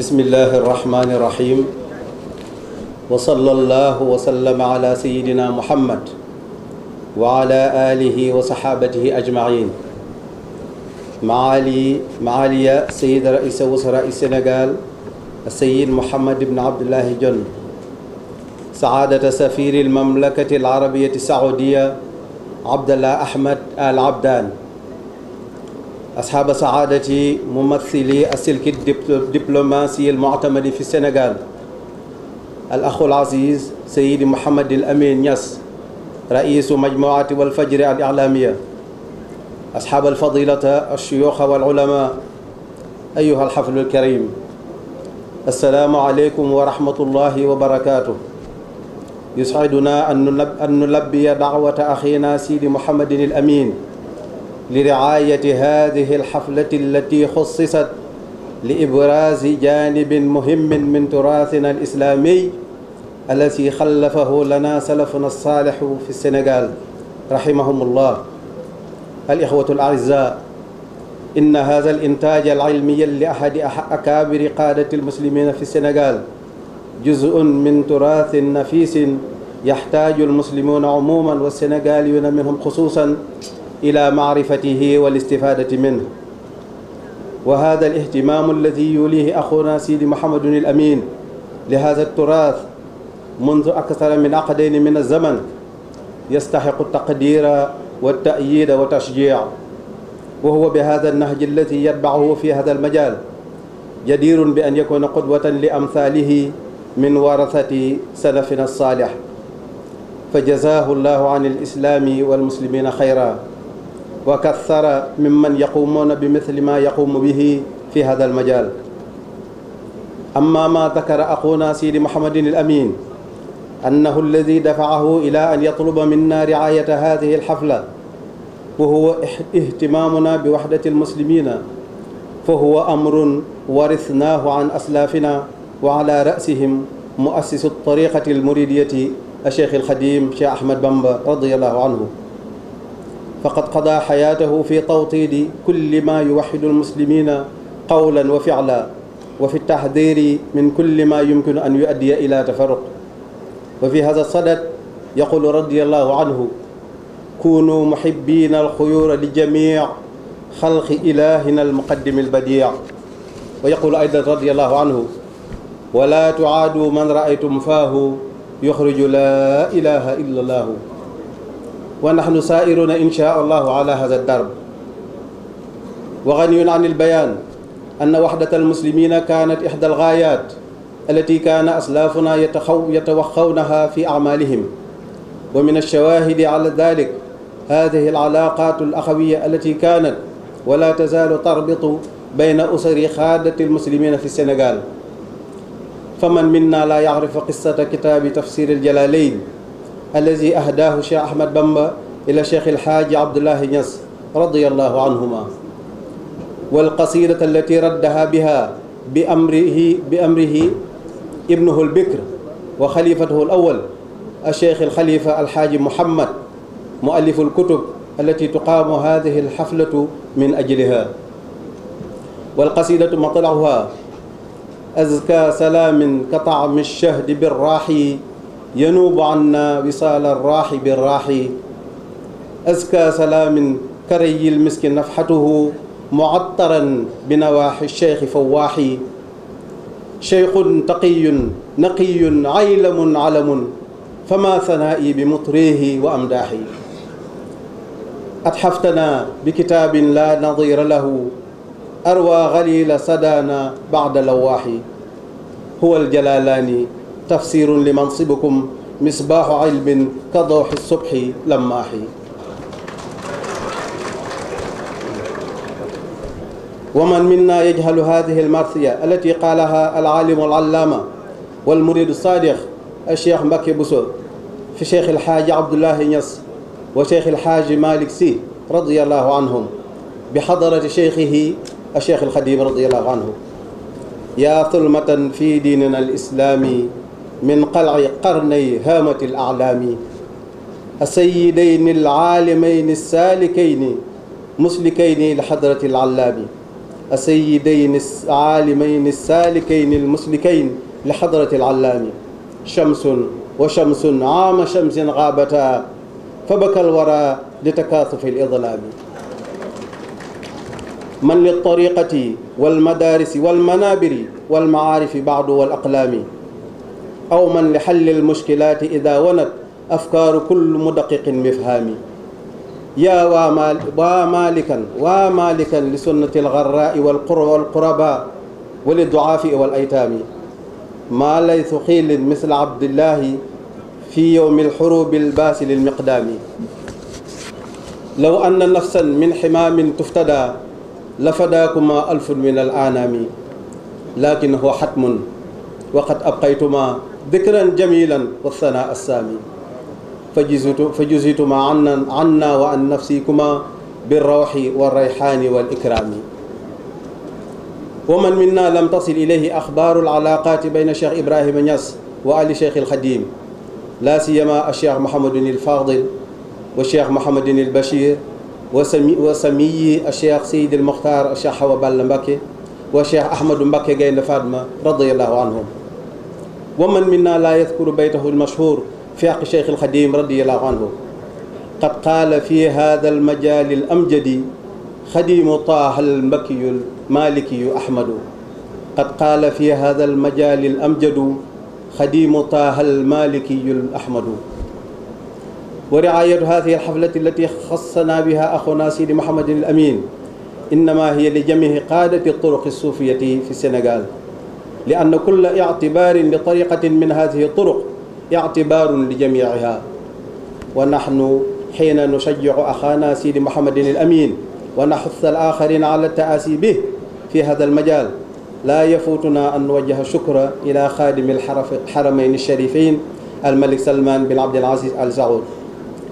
بسم الله الرحمن الرحيم وصلى الله وسلم على سيدنا محمد وعلى آله وصحابته أجمعين. معالي سيد رئيس وزراء السنغال السيد محمد بن عبد الله جن، سعادة سفير المملكة العربية السعودية عبد الله أحمد آل عبدان، أصحاب سعادة ممثلي السلك الدبلوماسي المعتمد في السنغال، الأخ العزيز سيد محمد الأمين ياس رئيس مجموعة والفجر الإعلامية، أصحاب الفضيلة الشيوخ والعلماء، أيها الحفل الكريم، السلام عليكم ورحمة الله وبركاته. يسعدنا أن نلبي دعوة أخينا سيد محمد الأمين لرعاية هذه الحفلة التي خصصت لإبراز جانب مهم من تراثنا الإسلامي الذي خلفه لنا سلفنا الصالح في السنغال رحمهم الله. الإخوة الأعزاء، إن هذا الإنتاج العلمي لأحد أكابر قادة المسلمين في السنغال جزء من تراث نفيس يحتاج المسلمون عموما والسنغاليون منهم خصوصا إلى معرفته والاستفادة منه. وهذا الاهتمام الذي يوليه أخونا سيدي محمد الأمين لهذا التراث منذ أكثر من عقدين من الزمن يستحق التقدير والتأييد والتشجيع، وهو بهذا النهج الذي يتبعه في هذا المجال جدير بأن يكون قدوة لأمثاله من ورثة سلفنا الصالح، فجزاه الله عن الإسلام والمسلمين خيرا، وكثر ممن يقومون بمثل ما يقوم به في هذا المجال. أما ما ذكر أخونا سيدي محمد الأمين أنه الذي دفعه إلى أن يطلب منا رعاية هذه الحفلة وهو اهتمامنا بوحدة المسلمين، فهو أمر ورثناه عن أسلافنا، وعلى رأسهم مؤسس الطريقة المريدية الشيخ الخديم شيخ أحمد بامبا رضي الله عنه، فقد قضى حياته في توطيد كل ما يوحد المسلمين قولا وفعلا، وفي التحذير من كل ما يمكن أن يؤدي إلى تفرق. وفي هذا الصدد يقول رضي الله عنه: كونوا محبين الخيور لجميع خلق إلهنا المقدم البديع. ويقول أيضا رضي الله عنه: ولا تعادوا من رأيتم فاه يخرج لا إله إلا الله. ونحن سائرون إن شاء الله على هذا الدرب، وغني عن البيان أن وحدة المسلمين كانت إحدى الغايات التي كان أسلافنا يتوخونها في أعمالهم. ومن الشواهد على ذلك هذه العلاقات الأخوية التي كانت ولا تزال تربط بين أسر خادة المسلمين في السنغال. فمن منا لا يعرف قصة كتاب تفسير الجلالين الذي أهداه الشيخ أحمد بامبا إلى الشيخ الحاج عبد الله نياس رضي الله عنهما، والقصيدة التي ردها بها بأمره ابنه البكر وخليفته الأول الشيخ الخليفة الحاج محمد مؤلف الكتب التي تقام هذه الحفلة من أجلها. والقصيدة مطلعها: أزكى سلام كطعم الشهد بالراح ينوب عنا وصال الراح بالراح، أزكى سلام كري المسك نفحته معطرا بنواحي الشيخ فواحي، شيخ تقي نقي عيلم علم فما ثنائي بمطريه وأمداحي، أتحفتنا بكتاب لا نظير له أروى غليل صدانا بعد لواحي، هو الجلالاني تفسير لمنصبكم مصباح علم كضوح الصبح لماحي. ومن منا يجهل هذه المرثية التي قالها العالم العلامة والمريد الصادق الشيخ مكي بوسو في شيخ الحاج عبد الله نياس وشيخ الحاج مالك سي رضي الله عنهم بحضرة شيخه الشيخ الخديم رضي الله عنه: يا ظلمة في ديننا الإسلامي من قلع قرني هامة الأعلام، السيدين العالمين السالكين مسلكين لحضرة العلام، السيدين العالمين السالكين المسلكين لحضرة العلام شمس وشمس عام شمس غابتا فبكى الورى لتكاثف الإظلام من للطريقة والمدارس والمنابر والمعارف بعد والأقلام أو من لحل المشكلات إذا ونت أفكار كل مدقق مفهام يا ومالكا لسنة الغراء والقرباء وللضعاف والأيتام ما ليث خيل مثل عبد الله في يوم الحروب الباسل المقدام لو أن نفسا من حمام تفتدى لفداكما ألف من الآنام لكن هو حتم وقد أبقيتما ذكرا جميلا والثناء السامي فجزيتما عنا وعن نفسيكما بالروح والريحان والإكرام ومن منا لم تصل إليه أخبار العلاقات بين الشيخ إبراهيم نياس وآل شيخ الخديم لا سيما الشيخ محمد الفاضل والشيخ محمد البشير وسمي الشيخ سيد المختار الشيخ حوا بال مبكي والشيخ أحمد مبكي جاين فاطمة رضي الله عنهم ومن منا لا يذكر بيته المشهور في حق الشيخ الخديم رضي الله عنه قد قال في هذا المجال الأمجد خديم طه المكي المالكي أحمد قد قال في هذا المجال الأمجد خديم طه المالكي الأحمد ورعاية هذه الحفلة التي خصنا بها أخونا سيدي محمد الأمين إنما هي لجميع قادة الطرق الصوفية في السنغال لأن كل اعتبار لطريقة من هذه الطرق اعتبار لجميعها ونحن حين نشجع أخانا سيدي محمد الأمين ونحث الآخرين على التآسي به في هذا المجال لا يفوتنا أن نوجه الشكر إلى خادم الحرمين الشريفين الملك سلمان بن عبد العزيز آل سعود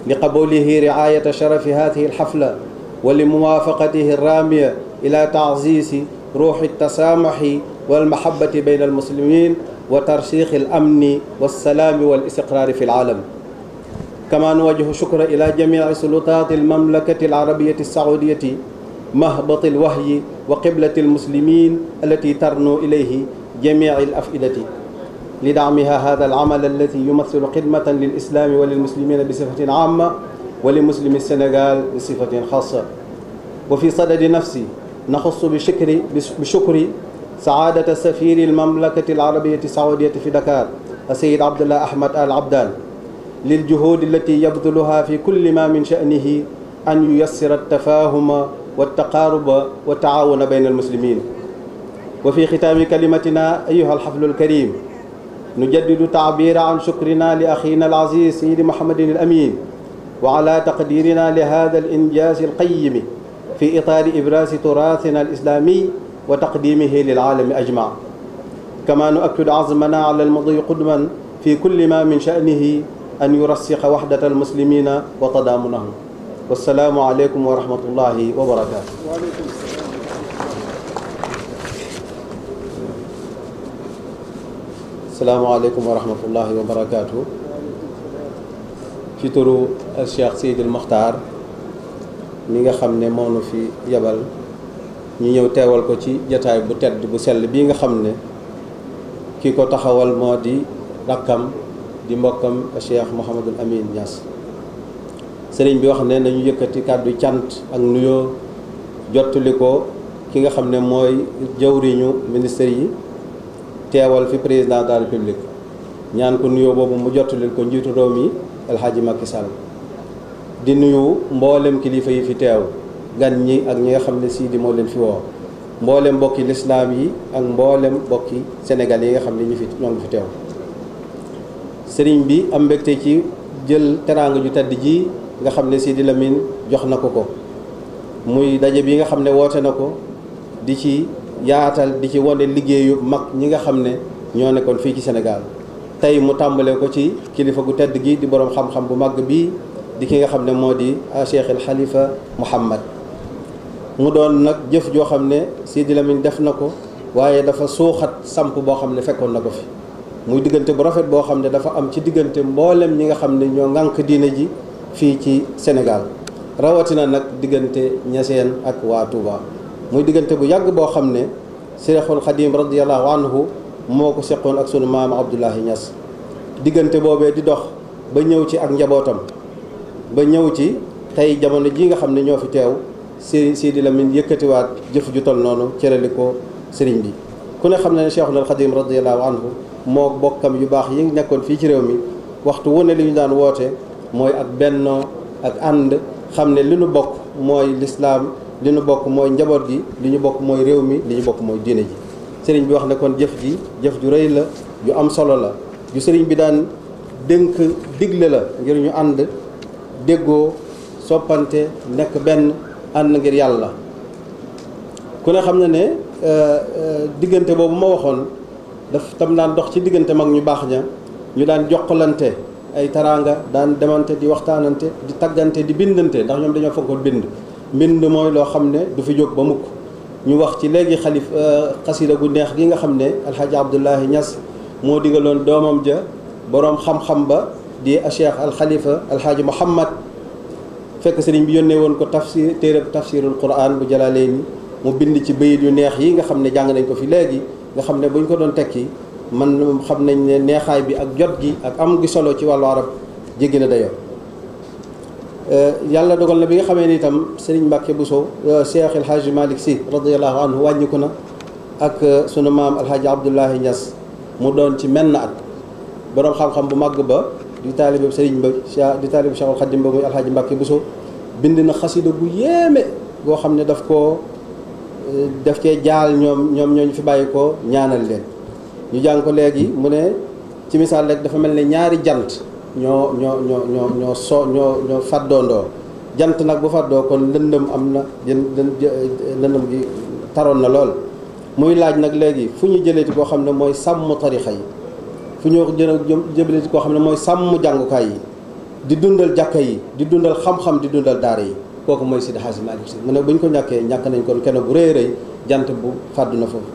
لقبوله رعاية شرف هذه الحفلة ولموافقته الرامية إلى تعزيز روح التسامح والمحبة بين المسلمين وترسيخ الأمن والسلام والاستقرار في العالم. كما نوجه شكر إلى جميع سلطات المملكة العربية السعودية مهبط الوحي وقبلة المسلمين التي ترنو إليه جميع الأفئدة لدعمها هذا العمل الذي يمثل خدمة للإسلام وللمسلمين بصفة عامة ولمسلم السنغال بصفة خاصة. وفي صدد نفسي نخص بشكر سعادة سفير المملكة العربية السعودية في دكار السيد عبد الله أحمد آل عبدان للجهود التي يبذلها في كل ما من شأنه أن ييسر التفاهم والتقارب والتعاون بين المسلمين. وفي ختام كلمتنا أيها الحفل الكريم نجدد تعبير عن شكرنا لأخينا العزيز سيدي محمد الأمين وعلى تقديرنا لهذا الإنجاز القيم في إطار إبراز تراثنا الإسلامي وتقديمه للعالم أجمع. كما نؤكد عزمنا على المضي قدما في كل ما من شأنه أن يرسخ وحدة المسلمين وتضامنهم. والسلام عليكم ورحمة الله وبركاته. السلام عليكم ورحمة الله وبركاته. ci turu Cheikh Seydil Mokhtar mi nga xam ne moo nu fi yebal ñu ñëw teewal ko ci jataay bu tedd bu sell bii nga xam ne ki ko taxawal moo di rakkam di mbokkam Cheikh Mouhamadul Amin Niass. sëriñ bi wax ne nañu yëkkati kàddu cant ak nuyoo jottali ko ki nga xam ne mooy jawriñu ministère yi teewal fi président de la république ñaan ko nuyoo boobu mu jottalil ko njiitu réew mi El Hadji Macky Sall di nuyu mboolem kilifa yi fi teew gan ñi ak ñi nga xam ne sii di moo leen fi woo mboolem mbokki lislaam yi ak mboolem mbokki Sénégal yi nga xam ne ñoo ngi fi teew. sëriñ bi am mbégte ci jël teraanga ju tedd ji nga xam ne Sidi Lamine jox na ko muy daje bi nga xam ne woote na ko di ci yaatal di ci wane liggéeyu mag ñi nga xam ne ñoo nekkoon fii ci Sénégal. tey mu tàmbalee ko ci kilifa gu tedd gi di boroom xam-xam bu màgg bii di ki nga xam ne moo di Cheikh El Khalifa Mouhamad mu doon nag jëf joo xam ne Sidi Lamine def na ko waaye dafa suuxat samp boo xam ne fekkoon na ko fi muy diggante bu rafet boo xam ne dafa am ci diggante mboolem ñi nga xam ne ñoo ŋànk diine ji fii ci Sénégal rawatina nag diggante Ñaseen ak waa Touba muy diggante bu yàgg boo xam ne Cheikhul Khadim radiyallahu anhu moo ko seqoon ak sunu maam Abdoulahi Niass. diggante boobee di dox ba ñëw ci ak njabootam ba ñëw ci tey jamono ji nga xam ne ñoo fi teew Sidi Lamine yëkkatiwaat jëf ju tol noonu cërali ko sëriñ bi. ku ne xam ne Cheikhul Khadim radiyallahu anhu moo bokkam yu baax yi nekkoon fii ci réew mi waxtu wu ne li ñu daan woote mooy ak bennoo ak ànd xam ne li ñu bokk mooy lislaam li ñu bokk mooy njaboot gi li ñu bokk mooy réew mi li ñu bokk mooy diine ji. sëriñ bi wax ne kon jëf ju rëy la ju am solo la ju sëriñ bi daan dénk digle la ngir ñu ànd déggoo soppante nekk benn ànd ngir yàlla. ku ne xam na ne diggante boobu ma waxoon daf tam daan dox ci diggante mag ñu baax ña ñu daan jokkalante ay taraanga daan demante di waxtaanante di taggante di bindante ndax ñoom dañoo fonkoon mbind mooy loo xam ne du fi jóg ba mukk. ñu wax ci léegi xasida gu neex gi nga xam ne alxaaji Abdoulahi Niass moo digaloon doomam ja boroom xam-xam ba di cheikh alxalifa alxaaji Muhammad fekk sëriñ bi yónnee woon ko téereb tafsirul quran bu Jalaalayni mu bind ci bayit yu neex yi nga xam ne jàng nañ ko fi léegi nga xam ne buñ ko doon tekki man xam nañ ne neexaay bi ak jot gi ak am gi solo ci wàllu arab jéggi na dayoo. yàlla dogal na bi nga xamee ni itam Serigne Mbacke Bousso Cheikh El Hadj Malick Sy radiyallahu anhu wàññiku na ak sunu maam El Hadj Abdoulahi Niass mu doon ci menn at boroom xam-xam bu màgg ba di taalibe Serigne ba di taalibe Cheikhul Khadim ba muy El Hadj Mbacke Bousso bind na xasida gu yéeme goo xam ne daf cee jaal ñooñu fi bàyyi ko ñaanal leen ñu jàng ko léegi mu ne ci misaal rek dafa mel ne ñaari jant ñoo fàddoondoo jant nag bu fàddoo kon lëndëm am na lëndëm gi taroon na lool muy laaj nag léegi fu ñu jëleeti koo xam ne mooy sàmm tarixa yi fu ñu jëleeti koo xam ne mooy sàmm jàngukaay yi di dundal jàkka yi di dundal xam-xam di dundal daara yi kooku mooy Seydi Hadji Malick Sy mu ne bu ñu ko ñàkkee ñàkk nañ kon kenn bu rëy rëy jant bu fàddu na foofu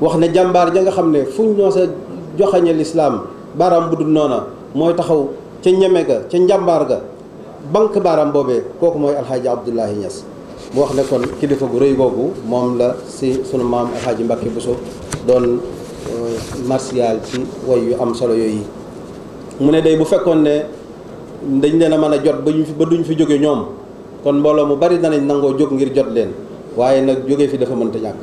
wax ne jàmbaar ja nga xam ne fu ñoo sa joxañe lislaam baaraam bu dul noona mooy taxaw ca ñeme ga ca njàmbaar ga banque baaraam boobee kooku mooy alxaaji Abdoulahi Niass mu wax ne kon kilifa gu rëy googu moom la si sunu maam alxaaji Mbacke Bousso doon martial ci woy yu am solo yooyu mu ne day bu fekkoon ne dañ leen a mën a jot ba duñ fi jóge ñoom kon mbooloo mu bari danañ nangoo jóg ngir jot leen waaye nag jóge fi dafa mënta ñàkk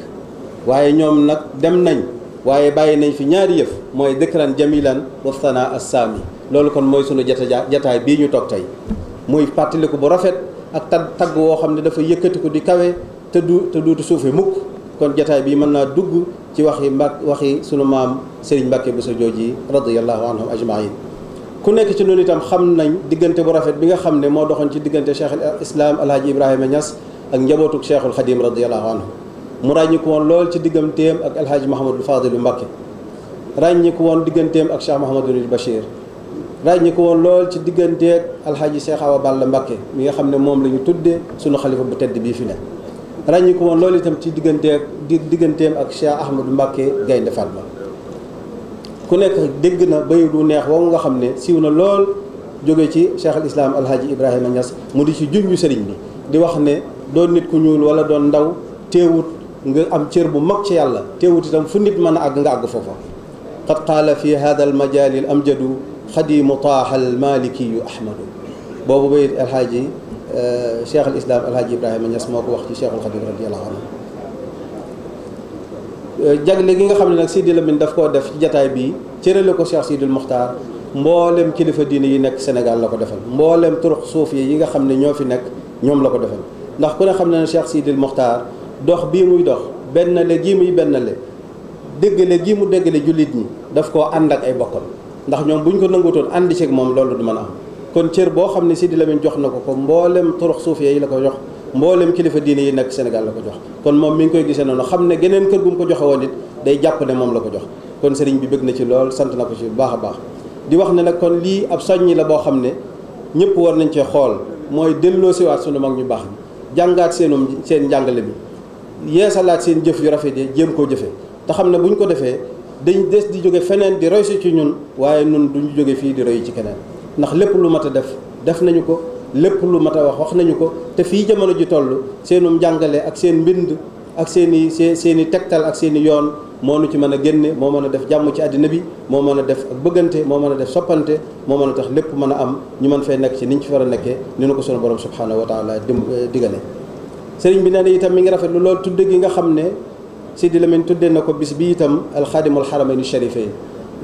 waaye ñoom nag dem nañ waaye bàyyi nañ fi ñaari yëf mooy dëkran jamilan waftana assaami loolu kon mooy sunu jataay bii ñu toog tey muy fàttaliku bu rafet ak tagg woo xam ne dafa yëkkatiku di kawe te duutu suufe mukk kon jataay bii mën naa dugg ci waxi sunu maam Serigne Mbacke Bousso jooji radiyallahu anhum ajmain ku nekk ci noonu itam xam nañ diggante bu rafet bi nga xam ne moo doxoon ci diggante Cheikh al Islam Alhaji Ibrahima Niass ak njabootuk Cheikhul Khadim radiyallahu anhu mu ràññiku woon lool ci digganteem ak Alhaji Mouhamadou Fadilu Mbacke ràññiku woon digganteem ak Cheikh Mouhamadou Bachir ràññiku woon lool ci digganteeg Alhaji Cheikh Awa Balla Mbacke mi nga xam ne moom la ñu tuddee sunu xalifa bu tedd bii fi ne ràññiku woon loolu itam ci digganteem ak Cheikh Ahmadou Mbacke Gaynde Fatma ku nekk dégg na bay du neex woowu nga xam ne siiw na lool jóge ci Cheikh al Islam Alhaji Ibrahima Niass mu di ci junju sëriñ bi di wax ne doon nit ku ñuul wala doon ndaw teewut nga am cër bu mag ci yàlla teewut itam fu nit mën a àgg nga àgg foofa qad qaala fi hada al majali al amjadu xadimu taaha al malikiyu ahmadu boobu bayit alhaaji Cheikh al Islam Alhaji Ibrahima Niass moo ko wax ci Cheikhul Khadim radiyallahu anhu jagle gi nga xam ne nag Sidi Lamine daf koo def ci jataay bii cërale ko Cheikh Sidil Mokhtar mboolem kilifa diine yi nekk Sénégal la ko defal mboolem turux suuf yi nga xam ne ñoo fi nekk ñoom la ko defal ndax ku ne xam ne Cheikh Sidil Mokhtar dox bii muy dox benn le gii muy benn le déggale gii mu déggale jullit ñi daf koo ànd ak ay bokkam ndax ñoom bu ñu ko nangutoon àndi ceeg moom loolu du mën a am kon cër boo xam ne Sidi Lamine jox na ko mboolem turux suuf yi la ko jox mboolem kilifa diine yi nekk Sénégal la ko jox kon moom mi ngi koy gisee noonu xam ne geneen kër gu mu ko joxe woon it day jàpp ne moom la ko jox kon sëriñ bi bëgg na ci lool sant na ko ci bu baax a baax di wax ne nag kon lii ab soññi la boo xam ne ñëpp war nañ cee xool mooy delloo siwaat sunu mag ñu baax ñi jàngaat seen njàngale bi yeesalaat seen jëf yu rafet yi jéem koo jëfe te xam ne bu ñu ko defee dañ des di jóge feneen di roy si ci ñun waaye ñun duñu jóge fii di roy ci keneen ndax lépp lu mat a def nañu ko lépp lu mat a wax nañu ko te fii jamono ji toll seenum njàngale ak seen mbind ak seen i tegtal ak seen i yoon moo nu ci mën a génne moo mën a def jàmm ci àddina bi moo mën a def ak bëggante moo mën a def soppante moo mën a tax lépp mën a am ñu mën fay nekk ci niñ ci war a nekkee ni nu ko sunu borom subhanahu wa taala digale sëriñ bi nee na itam mi ngi rafetlu loolu tudde gi nga xam ne Sidi Lamine tuddee na ko bis bi itam alxaadimul xaramayni sharifayn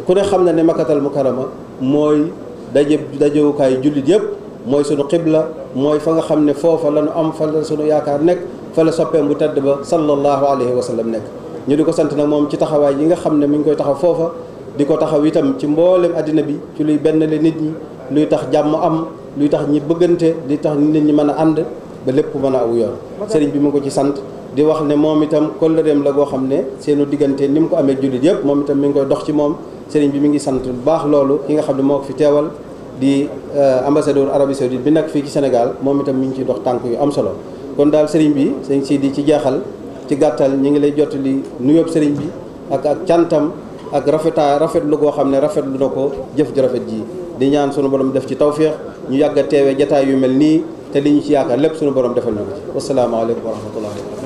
ku ne xam na ne makkatal mukarrama mooy dajewukaay jullit yëpp mooy sunu xibla mooy fa nga xam ne foofa la nu am fa la sunu yaakaar nekk fa la soppeem bu tedd ba sallallahu alayhi wa sallam nekk ñu di ko sant nag moom ci taxawaay yi nga xam ne mi ngi koy taxaw foofa di ko taxaw itam ci mboolem àddina bi ci luy benn le nit ñi luy tax jàmm am luy tax ñi bëggante li tax nit ñi mën a ànd ba lépp mën a aw yoon sëriñ bi mu ngi ko ci sant di wax ne moom itam kóllëreem la goo xam ne seenu diggante ni mu ko amee jullit yëpp moom itam mi ngi koy dox ci moom sëriñ bi mi ngi sant bu baax loolu ki nga xam ne moo ko fi teewal di ambassadeur Arabie Saoudite bi nag fii ci Sénégal moom itam mi ngi ciy dox tànk yu am solo kon daal sëriñ bi sëriñ Sidi ci jeexal ci gàttal ñi ngi lay jottali nuyoob sëriñ bi ak cantam ak rafetlu goo xam ne rafetlu na ko jëf ju rafet ji di ñaan sunu borom def ci tawféex ñu yàgg a teewee jataay yu mel nii te li ñu ci yaakaar lépp sunu borom defal na ko ci wasalaamaaleykum wa rahmatullahi